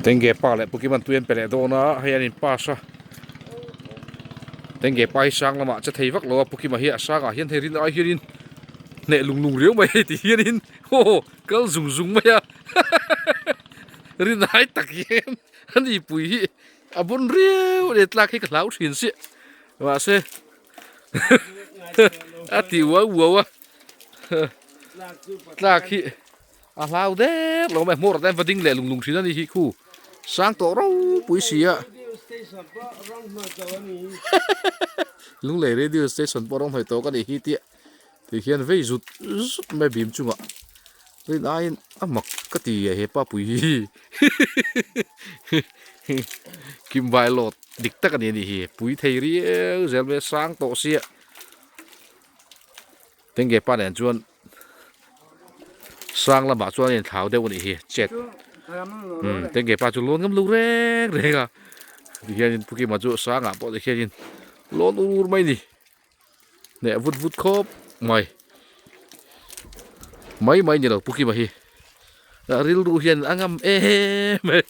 Tengge pa leh Pu Kiman tui an pe leh dawn a, hei an in pass a. Tengge pa hi sang lamah che thei vak lo a, Pu Kima hi a sangah hian hei rin ai hianin hneh lung lung riau mai hei ti hianin aw kal zung zung mai a rin ai tak hian a ni pui hi a bun riau a ni tlak hi ka hlau thin si mahse a ti uau uau a tlak hi A hlau der lo mai, hmawr atan va ding leh lung lung thin a ni hi khu sang tawh ropui si a. Lunglei radio station pawh rawng hnaih tawk a nih hi tia ti hian vei zut zut mai bim chungah rin aiin a mak ka ti a hepa pui hi Kimbai lawt dik tak a ni a nih hi pui thei riau zel mai a sang tawh sia Tengge pa nen chuan Sang lamah chuan a inthlau deuh a nih hi chet umm tengge pa chu lawn ngam lo reng reng a tihianin Pu Kima chu sangah pawh tikhianin lawn ur ur mai a ni hneh vut vut khawp mai mai mai ni lo Pu Kima hi a rilru hian a ngam em mai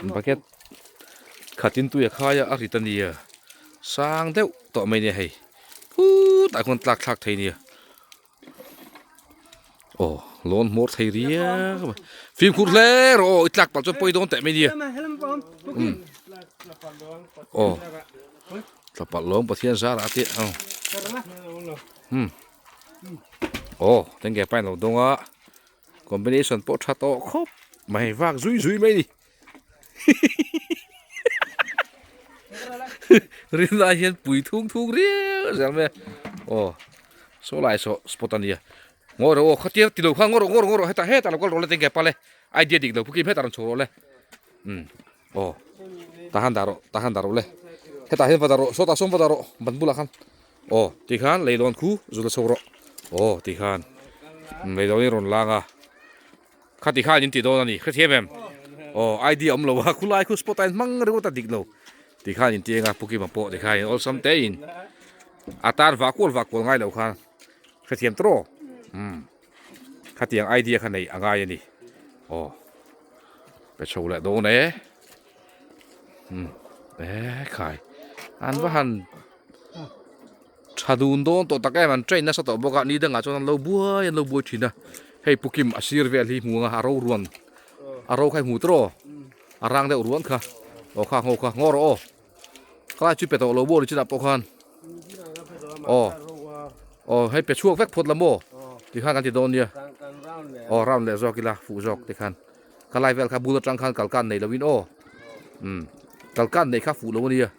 bucket khatin tui a khai a a rit a nia sang deuh tawh mai a nia hei. Khutah khuan tlak thlak thei nia aw lawn hmawr thei riau mai fimkhur hle rawh aw i tlak palh chuan pawi dawn teh mai nia umm aw tla palh lawng Pathian zar ah te aw umm aw tengge pain lo dawng a combination pawh tha tawh khawp mai vak zui zui mai a ni. Rinna hian pui thung thung riau zel mai a aw saw lai saw spot a nia ngaw rawh aw khatia ti lo kha ngaw rawh ngaw rawh ngaw rawh hetah hetah lo kal rawh le tengke pale idea dik lo phukim hetah rawn chho rawh le umm aw tah han dah rawh tah han dah rawh le hetah hian va dah rawh sawtah sawn va dah rawh ban bulah khan aw tikhan leilawn khu zu la chho rawh aw tikhan leilawn hi a rawn lang a. Khati khan in ti dawn a ni, hrethiam em? Aw, ID a awm lo a, khulai khu spot a in hmang ringawt a dik lo. Ti khan in ti eng a, Pu Kima pawh ti khan in awlsam te in a tar vah kual vah kual ngai lo khan hrethiam tawh. Umm, khatiang ID kha neih a ngai a ni. Aw, pe chho leh dawn e. Umm, e khai, an va han Tha dun dawn tawh tak em an train nasa tawh bawk a ni dangah chuan an lo buai an lo buai thin a hei pu Kim a sir vel hi hmu ang a a ro ruan a ro kha i hmu tawh aw a rang deuh ruan kha aw kha ngaw kha ngaw rawh aw khalai chu pe tawh lo bawr chinah pawh khan aw aw hei pe chhuak vek phawt la maw tikhan kan ti dawn nia aw round leh zawk ila fuh zawk tikhan khalai vel kha bul atang khan kalkan nei lovin aw umm kalkan nei kha fuh lo ania.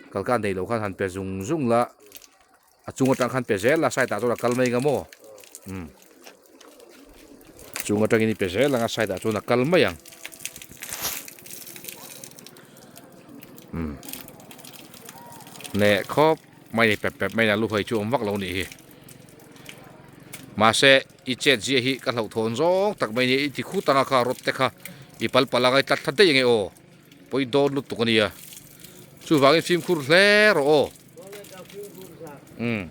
Kalka nei lo khan han pe zung zung la, a chung atang khan pe zel la, side ah chuan a kal mai ang maw? Umm. Chung atangin i pe zel ang a, side ah chuan a kal mai ang. Umm. Neh khawp mai ni pep pep mai na lu hawi chu awm vak lo nih hi. Mahse i chet zia hi ka hlauhthawn zawng tak mai nia, i ti khut anga kha rod te kha i pal palh anga i tlat thla daih ange aw. Pawi dawn lutuk a nia. Chuvangin fimkhur hle rawh aw. Umm.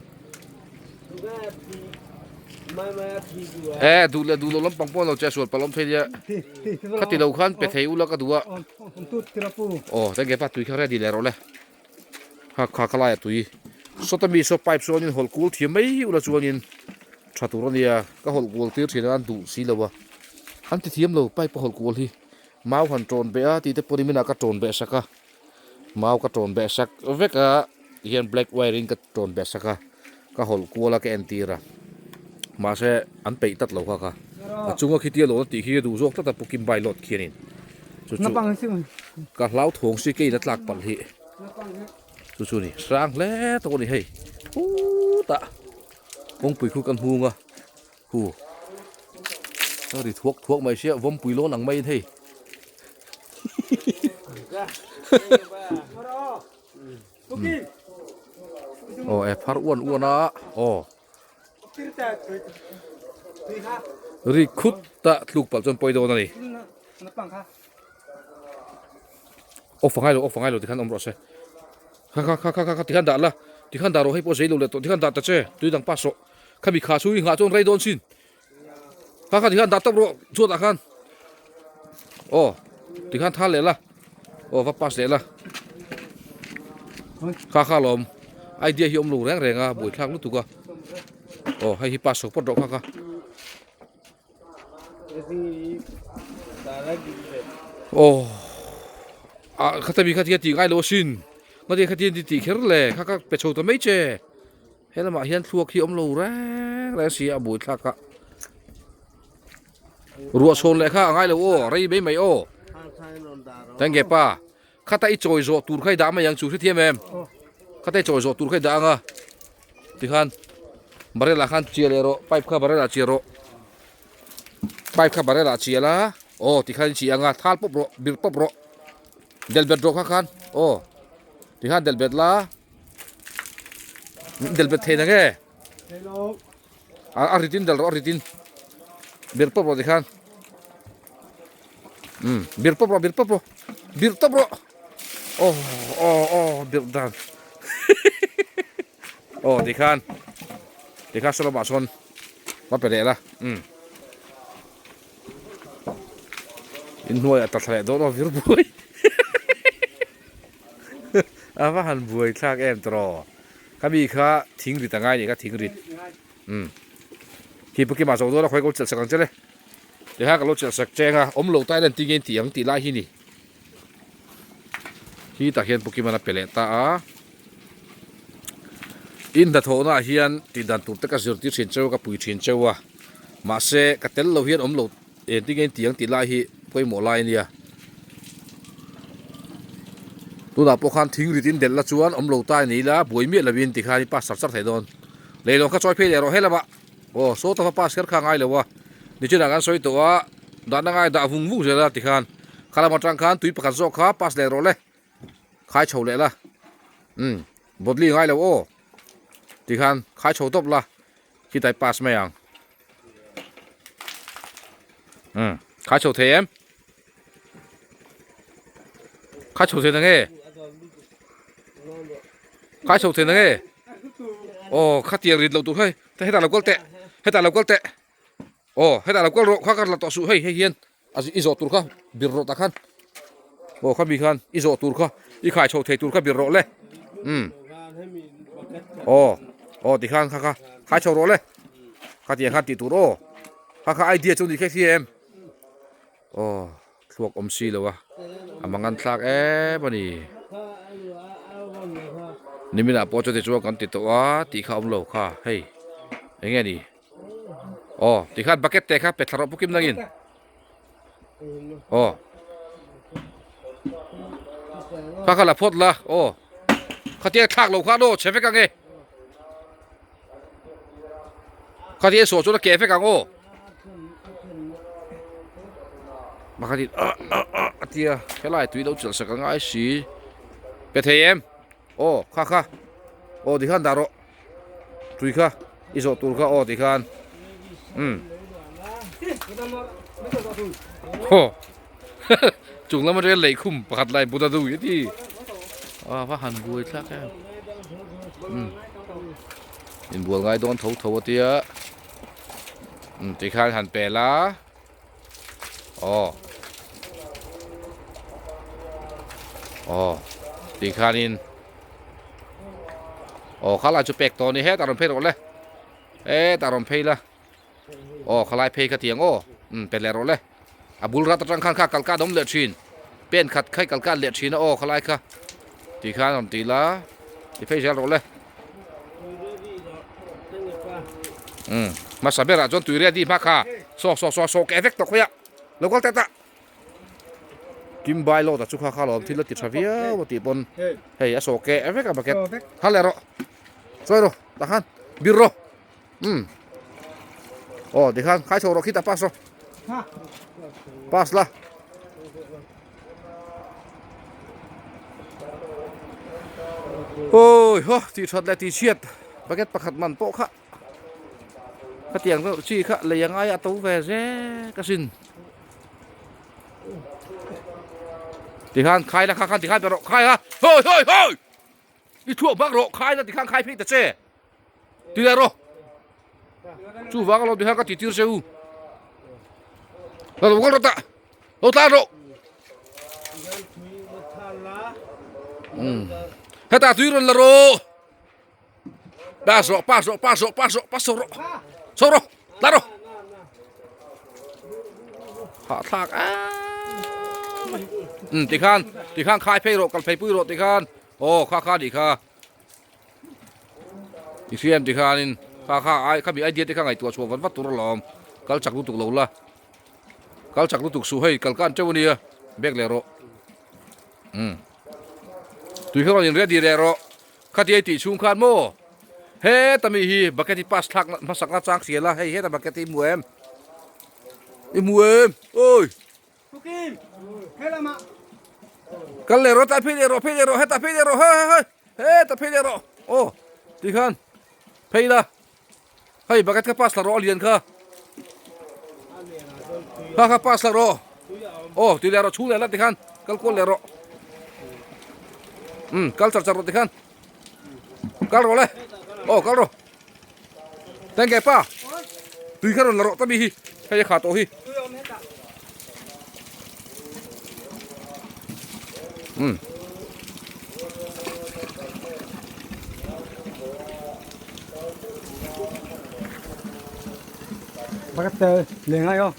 E duh leh duh loh lampang pawh an lo che sual palh awm thei nia. Khati lo khan pe thei ula ka duh a. Aw tenge pa tui kha ready leh rawh le. Kha kha kha laiah tui. Sawta mi saw pipe sawn in hawlh kual thiam mai ula chuanin tha tur a nia. Ka hawlh kual tir thin a an duh si lo a. An ti thiam lo pipe a hawlh kual hi. Mau han tawn beh a tih te pawhin minah ka tawn beh sak a mau ka tawn beh sak vek a hian black wire in ka tawn beh sak a ka hawlh kual a ka entir a mahse an peih tlat lo kha kha a chunga khitia lo na tih khi a duh zawk tlat a pu Kim Bai lawt khianin chu chu ka hlauthawng si keiin a tlak palh hi chu chu ni hrang hle tawh a ni hei khutah kawngpui khu kan hung a. Hu. A ri thuak thuak mai sia, vawmpui lawn ang maiin hei. Aw e phar uan uan a, aw. Ri khut ta tluk palh chuan pawi dawn a ni. Off a ngai lo, off a ngai lo tikhan awm rawh se. Kha kha kha kha kha tikhan dah la, tikhan dah rawh hei pawh zei lo leh tawh tikhan dah ta che, tui dang pass rawh. Khami kha chu i nghah chuan rei dawn sin. Kha kha tikhan dah tawp rawh chhuatah khan. Aw tikhan thal leh la. Aw va pass leh la. Kha kha lawm idea hi awm lo reng reng a buaithlak lutuk a. Aw hei hi pass chho pawt rawh kha kha. Aw ah khata mi kha tia tih ngai lo asin. Ngatia khatia ti tih kher le kha kha pe chho ta mai che. He lamah hian thluak hi a awm lo reng reng si a buaithlak a ruah chhawn leh kha a ngai lo aw rei mai mai aw tenge pa khata i chawi zawh tur kha i dah mai ang chu hrethiam em khata i chawi zawh tur kha i dah ang a tikhan barrel ah khan chiah leh rawh pipe kha barrel ah chiah rawh pipe kha barrel ah chiah la aw tikhan i chiah ang a thal pawp rawh bir pawp rawh del bet rawh kha khan aw tikhan del bet la. Del bet thei na nge? A ritin del rawh a ritin. Bir pawp rawh tikhan. Um, bir pawp rawh, bir pawp rawh. Bir tawp rawh. Oh, oh, oh, bir dan. Oh, tikhan. Tikhan saw lamah sawn va pe leh la. Um. Inhnuaiah ta thla leh dawn aw vir buai. A va han buai thlak em tawh ka mi kha thing rit a ngai nih kha thing rit umm khi pawh kima zawh dawn a khawi ka lo chelh sak ang che le tikhan ka lo chelh sak cheng a awm lo ta hian engtin nge in tih ang tih lai hi ni khi tah hian pawh a pe leh ta a in hnathawhna ah hian tih dan tur te ka zirtir thin cheu a ka pui thin cheu a mahse ka tel lo hian awm lo. Engtin nge tiang tih lai hi pawimawh lai a nia. Tunah pawh khan thing rit in delh la chuan awm lo ta ni ila buai miah lovin tikhan i pass char char thei dawn. Leilawn kha chawi phei leh rawh he lamah aw saw ta va pass kher kha a ngai lo a. Nichinah kan sawi tawh a dahna ngai dah vung vung zel a tikhan kha lam atang khan tui pakhat zawk kha pass leh rawh le khai chho leh la umm bottle ngai lo aw tikhan khai chho tawp la. Khitai pass mai ang. Um, khai chho thei em? Khai chho thei na nge? Khai chho thei na nge? Oh, kha tiang rit lo tur hei. Ta hetah lo kal teh. Hetah lo kal teh. Oh, hetah lo kal rawh. Kha kar la tawh suh hei hei hian. A i zawh tur kha bir rawh tah khan. Aw kha mi khan i zawh tur kha i khai chho thei tur kha bir rawh le. Um. Aw aw ti khan kha kha khai chho rawh le. Kha tiang khan tih tur aw. Kha kha idea chu ni khe khi em. Aw thluak awm si lo a. A mangan thlak em a ni. Niminah pawh chuti chuan kan ti tawh a tih kha awm lo kha hei eng nge ni. Aw tikhan bucket te kha pe thla rawh pukim nangin aw kha kha la phawt la aw khatia thlak lo khan aw chhe vek ang e khatia sawh chuan a keh vek ang aw pakhatin ah ah ah a tia helai tui lo chelh sak a ngai si pe thei em aw kha kha aw tikhan dah rawh. Tui kha i zawh tur kha aw ti khan umm haw chung lam atanga lei khum pakhat lai but a du i ti a va han buai thlak em umm inbual ngai dawn tho tho a tia umm ti khan han pel a aw aw ti khanin. Aw khalai chu pek tawh a ni hetah rawn phei rawh le hetah rawn phei la aw khalai phei kha tiang aw umm pe leh rawh le a bul rat atang khan kha kal khan a awm leh thin pen khat kha i kal khan leh thin a aw khalai kha tih khan rawn ti la ti phei zel rawh le umm hmasa berah chuan tui ready hma kha saw saw saw saw keh vek tawh khawiah lo kal teh tah. Kim bai lawt a chu kha kha lawm thil a ti tha viau a tih pawn hei a saw keh vek a bucket kha leh rawh chawi rawh tah khan bir rawh umm aw tikhan khai chho rawh khitah pass rawh pass la awi haw tih that leh tih chhiat bucket pakhat man pawh kha. Khatiang deuh chi kha lei a ngai a to ve zek asin. Tikhan khai la kha khan tikhan pe rawh khai a hawi hawi hawi i thuak bak rawh khai la tikhan khai phei ta che ti le rawh chu vang alawm tikhan ka ti tir che u. Lo kal rawh tah. Lo tlan rawh. Hetah tui rawn la rawh. Pass rawh, pass rawh, pass rawh, pass rawh, pass rawh. Chho rawh, tlan rawh. Hahthlak em. Tikhan, tikhan khai phei rawh, kal phei pui rawh tikhan. Aw kha kha nih kha. I hria em tikhanin kha kha ai khami idea te kha ngaihtuah chhuah vat vat tur alawm. Kal chak lutuk lo la. Kal chak lutuk suh hei kal kan teuh ania bag leh rawh. Umm. Tui kha rawn in ready leh rawh. Khatia i tih chhung khan maw heta mi hi bucket hi pass thlak hmasak na chang sial a hei heta bucket hi i hmu em? I hmu em? Oi! Kal leh rawh tlai phei leh rawh phei leh rawh hetah phei leh rawh hei hei hei hetah phei leh rawh aw tikhan phei la hei bucket kha pass la rawh a lian kha kha kha pass la rawh aw ti leh rawh chhung leh la tikhan kal kual leh rawh um kal char char rawh tikhan kal rawh le aw kal rawh tengke pa tui kha rawn la rawh ta mi hi hei a kha tawh hi um Bác tê liền ngay không?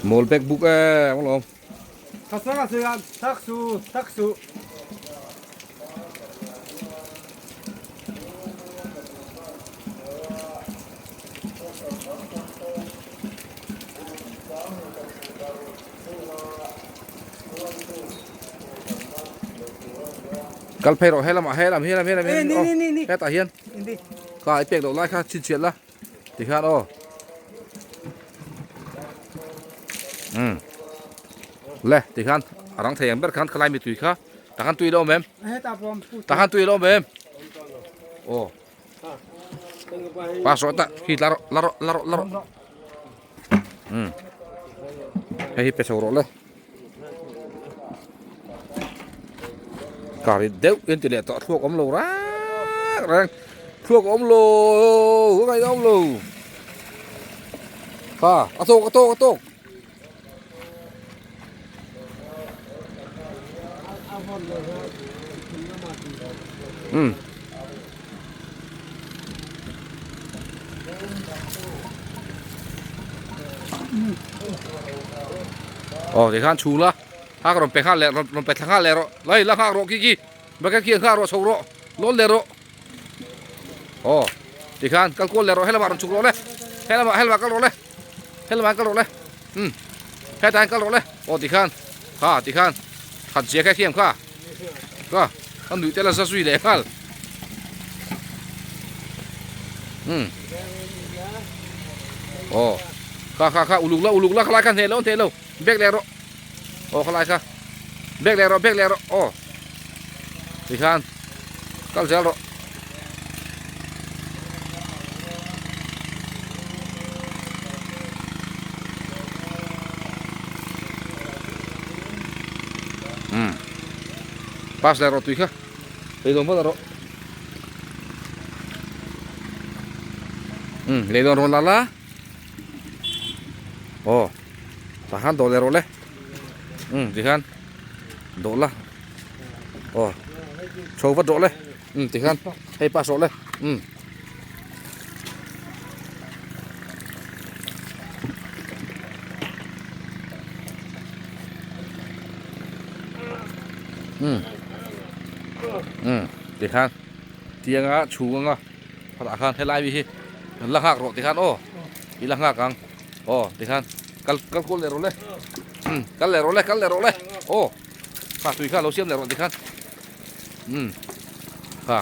Mall bag book e ang lawm. Kal phei rawh helamah helam helam helam helam hetah hian kha i pek loh lai kha chhinchhiat la. Tikhian aw. Umm. Le tikhian a rang thei ang ber khan khalai mitui kha takhan tui lo awm em? Takhan tui lo awm em? Aw. Pass rawh ta khi la rawh la rawh la rawh la rawh. Umm. Hei hi pe chho rawh le. Kar in deuh in ti leh tawh thluak awm lo reng reng thluak awm lo ka ngaihna awm lo ha a tawk a tawk a tawk um Aw tikhan chhung la hak rawn pe nghal leh rawn pe thla nghal leh rawh lai la nghak rawh khi khi bucket khi nghak rawh chho rawh lawn leh rawh aw tikhan kal kual leh rawh helamah rawn chhuk rawh le helamah helamah kal rawh le helamah kal rawh le um hetah hian kal rawh le aw tikhan kha tikhan khat zia kha khiam kha kha a nuih te la za zui leh nghal um aw kha kha kha uluk la uluk la khalai kha hneh lo hneh lo bag leh rawh aw khalai kha bag leh rawh bag leh rawh aw tikhan kal zel rawh um pass leh rawh tui kha leilawn vat rawh um leilawn rawn la la aw tah khan dawh leh rawh le um tikhan dawh la aw chho vat rawh le um tikhan hei pass rawh le um. Um um tikhan tianga chhung anga khatah khan helai mi hi la nghak rawh tikhan aw i la nghak ang aw tikhan kal kal kual leh rawh le um kal leh rawh le kal leh rawh le aw kha tui kha lo siam leh rawh tikhan um kha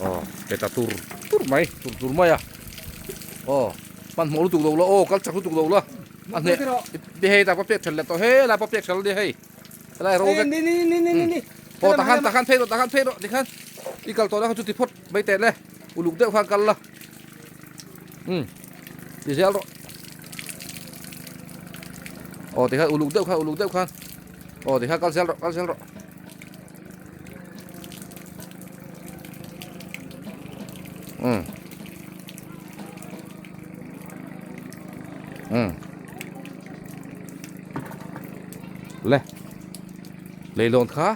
aw pe ta tur tur mai tur tur mai a aw hmanhmawh lutuk lo la aw kal chak lutuk lo la a hneh ti hei ta pa pek that leh tawh helai pa pek that ania hei helai ro vek aw takhan takhan phei rawh takhan phei rawh tikhan i kal tawh na kha chu ti phawt mai teh le uluk deuh khan kal la um ti zel rawh aw tikhan uluk deuh khan uluk deuh khan aw tikhan kal zel rawh kal zel rawh um. Umm le leilawn kha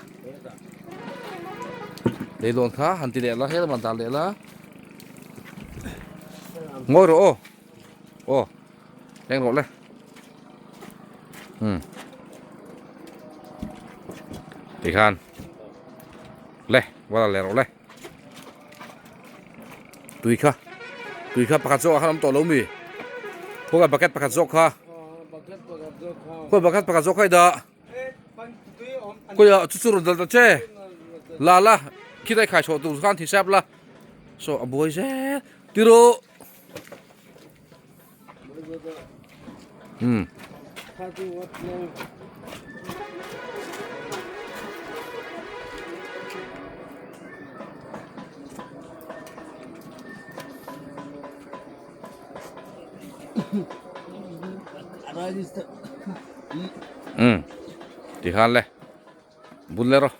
leilawn kha han ti leh la helama dah leh la ngawi rawh aw aw eng rawh le umm tikhan le va la leh rawh le. Tui kha tui kha pakhat zawk ah khan a awm tawh lo mi khawnge bucket pakhat zawk kha khawi bucket pakhat zawk kha i dah khawi ah chu chu rawn dal ta che la la khilai khai chhuah tur khan thisap la saw a buai zel tiraw. Hmm. Hmm. Tikhan le. Bun le rawh.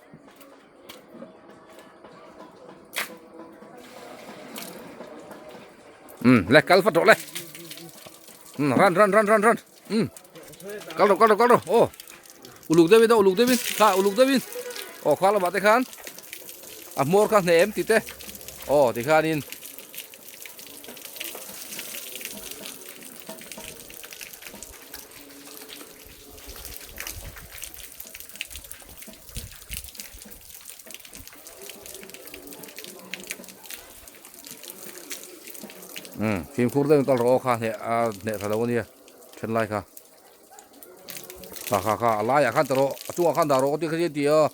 Um le kal vat rawh le. Um run run run run run. Um kal rawh kal rawh kal rawh. Aw uluk deuhin aw uluk deuhin kha uluk deuhin. Aw kha lamah te khan a hmawr kha hneh em tih te. Aw tikhanin. Umm fimkhur deuhin kal rawh aw kha hneh a hneh tha lo ania then lai kha kha kha kha a laiah khan ta rawh a chungah khan dah rawh ka ti kha ti a.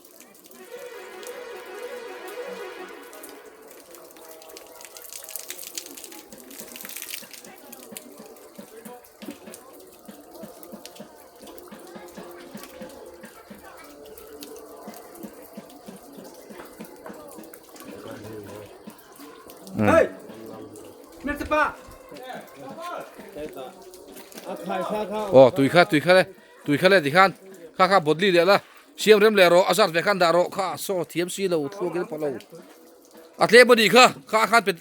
Hey! Pa! Oh, tui kha tui kha le tui kha le ti khan kha kha bodli leh la siam rem leh rawh a zat ve khan dah rawh kha saw thiam si lo thluak in pawh lo a tlem a nih kha kha khan pe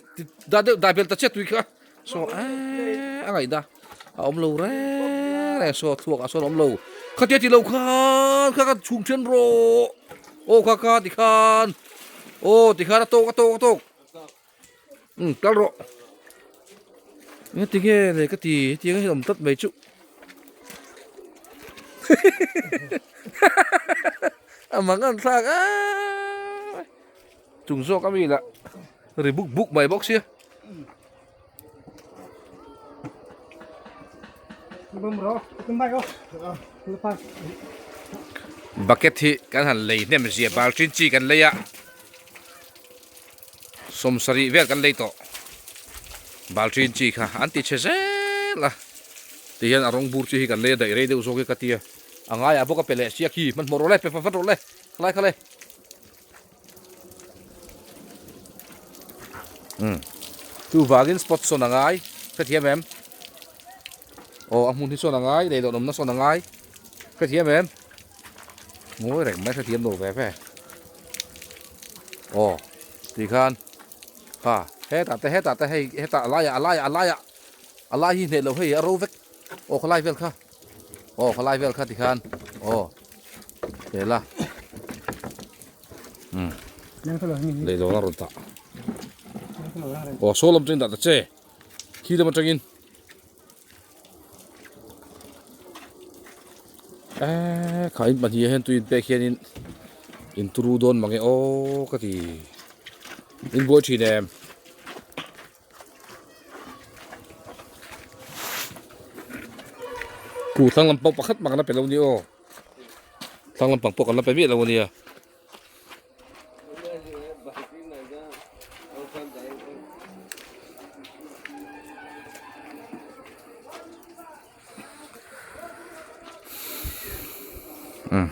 dah deuh dai bel ta chiah tui kha Saw eee a ngaihna a awm lo reng reng saw thluak ah sawn a awm lo khatia ti lo khan kha kha chhung then rawh aw kha kha ti khan aw ti khan a tawk a tawk a tawk umm kal rawh eng tinge le ka ti hetiang hian awm tlat mai chuh a mang an thlak aaa chung zawk ami lah ri buk buk mai bawk sia. Bucket hi kan han lei hnem zia baltin chi kan lei a sawmsarih vel kan lei tawh baltin chi kha an ti chhe zel a tihian a rawng bur chi hi kan lei a daih rei deuh zawk hi ka tia a ngaiah bawk a pe leh sia khi hmanhmawh rawh le pe vat rawh le khalai khalai. Umm chuvangin spot sawn a ngai hrethiam em aw a hmun hi sawn a ngai leihlawn awmna sawn a ngai hrethiam em ngawi reng mai hrethiam lo ve ve aw tih khan kha hetah te hetah te hei hetah a laiah a laiah a laiah a lai hi hneh loh hei a ro vek aw khalai vel kha aw khalai vel kha tikhan aw. Hela umm leihlawn a rawn tah aw saw lam atangin dah ta che khi lam atangin eee kha in pahnih ah hian tui in pek hianin in turu dawn mange aw ka ti in buai thin em. Ku thlang lam pawh pakhat mah kan la pe lo ni aw thlang lam pang pawh kan la pe miah lo ania. Umm.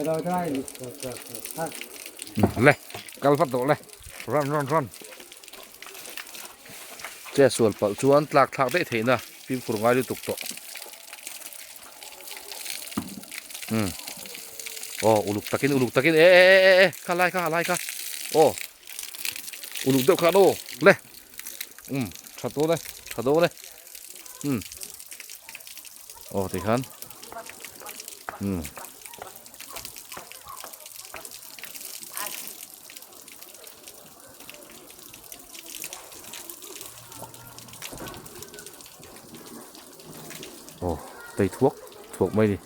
Le kal vat dawh le run run run che sual palh chuan tlak thlak daih theihna fimkhur ngai lutuk tawh umm aw uluk takin uluk takin e e e e kha lai kha lai kha aw uluk deuh khan aw le umm tha dawn e tha dawn e umm aw tikhan umm. Aw tei thuak thuak mai a ni.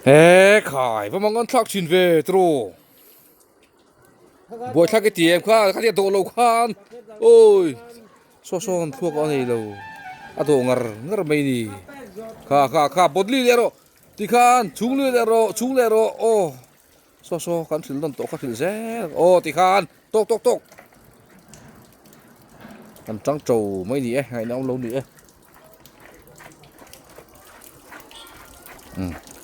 He khai va mang an thlak thin ve tiraw buai thlak i ti em kha khatia dawh lo khan awi saw saw an thluak a nei lo a dawh ngar ngar mai ni kha kha kha bawtli leh rawh tikhan chhung leh rawh chhung leh rawh aw. Saw saw kan hrilh nawn tawh kha hrilh zel aw tikhan tawk tawk tawk kan tang to mai ni e ngaihna awm lo ni e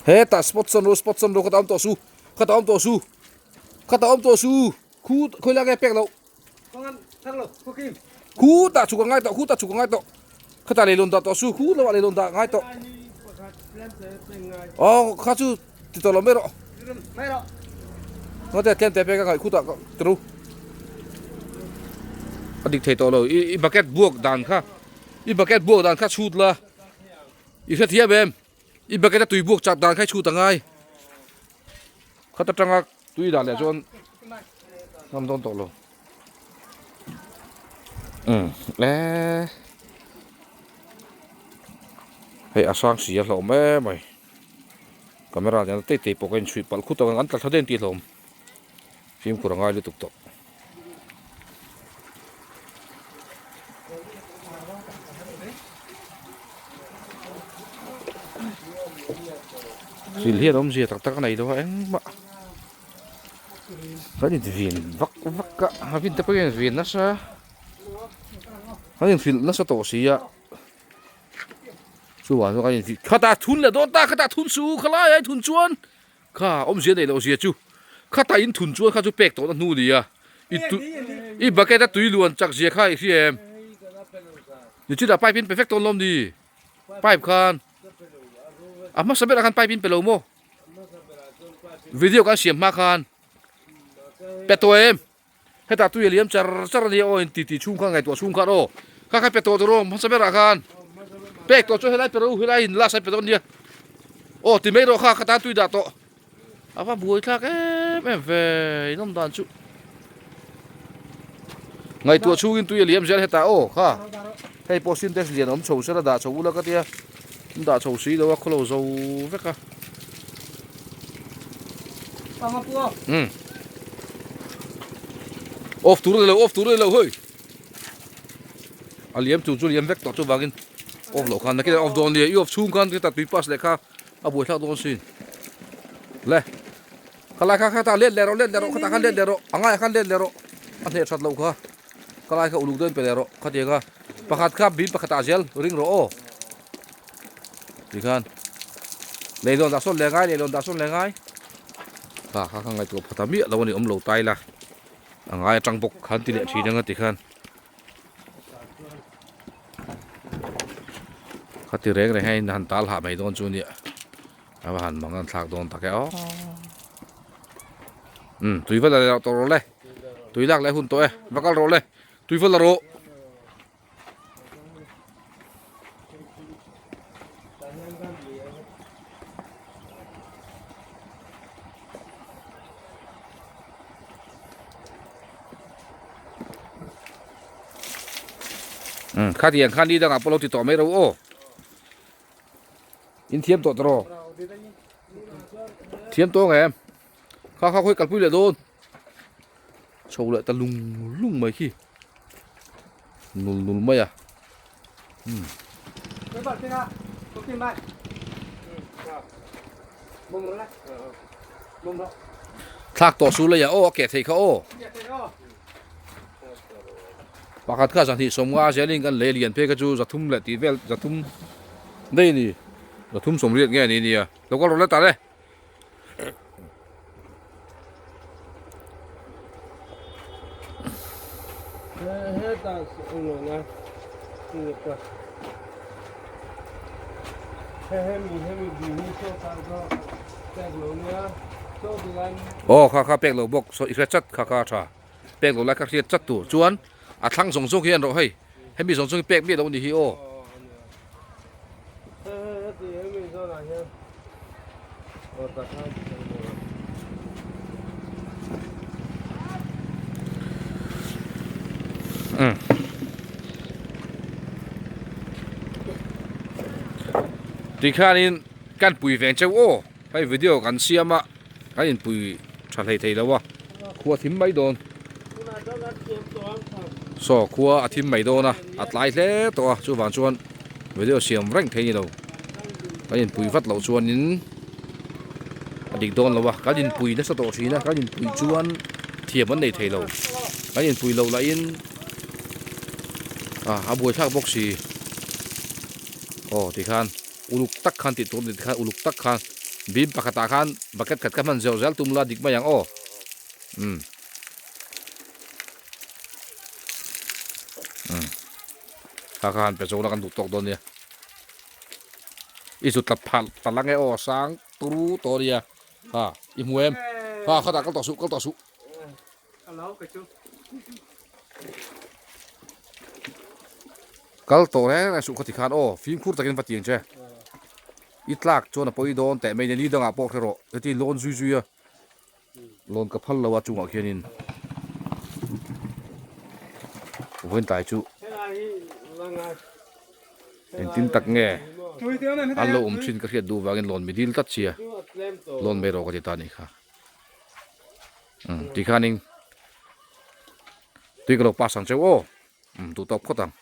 hetah spot sawn ru spot sawn ru khatah awm tawh su khatah awm tawh su khatah awm tawh su khu khawi lai nge pek loh khutah chhuk a ngai tawh khutah chhuk a ngai tawh khatah leilawn dah tawh su khu lamah leilawn dah a ngai tawh aw kha chu ti tawh lo mai rawh ngaw tlem te pek a ngaih khutah ti ru a dik thei tawh lo i i bucket buak dan kha i bucket buak dan kha chhut la i hrethiam em i bucket a tui buak chak dan kha i chhut a ngai khat atanga tui dan leh chuan ngam dawn tawh lo umm le hei a sang si a hlauh mai mai camera nen tei tei pawh ka inchhuih palh khut ang an tla thla daih an tih hlawm fimkhur a ngai lutuk tawh. Thil hian awmzia tak tak a nei lo a engmah kan invin vak vak a a vin te pawh hian invin nasa an inhrilh nasa tawh si a chuvang chuan kan invin khatah thun leh dawn ta khatah thun suh u khalai a i thun chuan Kha awmzia neih loh zia chu khatah in thun chuan kha chu pek tawhna hnu nia i tu i bucket a tui luan chak zia kha i hria em ni chutah pipe in pe vek dawn lawm ni pipe khan a hmasa berah khan pipe in pe lo maw video kan siam hma khan pe tawh em hetah tui a liam char char ania aw in titi chhung khan ngaihtuah chhung khan aw kha kha pe tawh tur aw hmasa berah khan pek tawh chu helai pe rawh u helai in last a pe dawn nia aw ti mai rawh kha ka tan tui dah tawh a va buai thlak em em ve in awm dan chu ngaihtuah chhungin tui a liam zel hetah aw kha hei pawh sintex lian awm chho sela dah chho ula ka tia an dah chho si lo a khawlo zo vek a. Um. Off tur lo off tur lo hoi. A liam chu chu liam vek tawh chu wangin off lo khan nakin off dawn nia i off chhung khan ta tui pass leh kha a buai thlak dawn sin. Le. Khalai kha kha ta let leh rawh let leh rawh khata khan let leh rawh angai khan let leh rawh a hneh that loh kha. Khalai kha uluk dawn pe leh rawh khatiang a pakhat kha bin pakhat ah zel ring rawh aw. Tikhan leilawn dah sawn leh ngai leilawn dah sawn leh ngai kha kha kha ngaihtuah pha ta miah lo a ni awm lo tai la a ngai atang bawk khan ti leh thin anga tikhan kha ti reng reng hian han tal hah mai dawn chu nia a va han mang an thlak dawn tak e aw um tui va la leh tawh rawh le tui lak leh hun tawh e va kal rawh le tui va la rawh. Khatiang khan ni dangah pawh lo ti tawh mai ro aw in thiam tawh tawh rawh thiam tawh ang em kha kha khawi kalpui leh dawn. Chho leh ta lung lung mai khi nul nul mai a umm. Thlak tawh su leiah aw a keh theih kha aw. Pakhat kha zahnih sawmnga zelin kan lei lian phei kha chu zathum leh tih vel zathum daih a ni. Zathum sawmriat nge a ni nia. Lo kal rawh le ta le. Aw kha kha pek lo bawk saw i hre chat kha kha a tha pek lo lai kha hriat chat tur chuan a thlang zawng zawng hi an rawh hei hemi zawng zawng hi pek miah lo a ni hi aw. Tikhanin kan pui veng cheu aw hei video kan siam a kan inpui tha hlei thei lo a khua thim mai dawn saw khua a thim mai dawn a a tlai hle tawh a chuvang chuan video siam reng thei a ni lo kan inpui vat loh chuanin a dik dawn lo a kan inpui nasa tawh thin a kan inpui chuan thiam an nei thei lo kan inpui loh lahin ah a buaithlak bawk si aw tikhan. Uluk tak khan tih tur ni tikhan uluk tak khan bim pakhatah khan bucket khat kha hman zeuh zel tum la dik mai ang aw. Umm. Umm. Kha kha han pe zo la kan duh tawk dawn nia. I zu tlat phah ta lang e aw sang turu tawh nia. Ha i hmu em? Ha khatah kal tawh suh kal tawh suh. Kal tawh reng reng suh kha ti khan aw fimkhur takin va tiang che. I tlak chuan a pawi dawn teh mai nia ni dangah pawh hre rawh heti lawn zui zui a lawn ka phal lo a chungah khianin vawiin tlai chu engtin tak nge an lo awm thin ka hriat duh vangin lawn mi dil tlat sia lawn mai rawh ka ti ta a nih kha. Tikhanin tui ka lo pass ang cheu aw. Duh tawp phawt ang.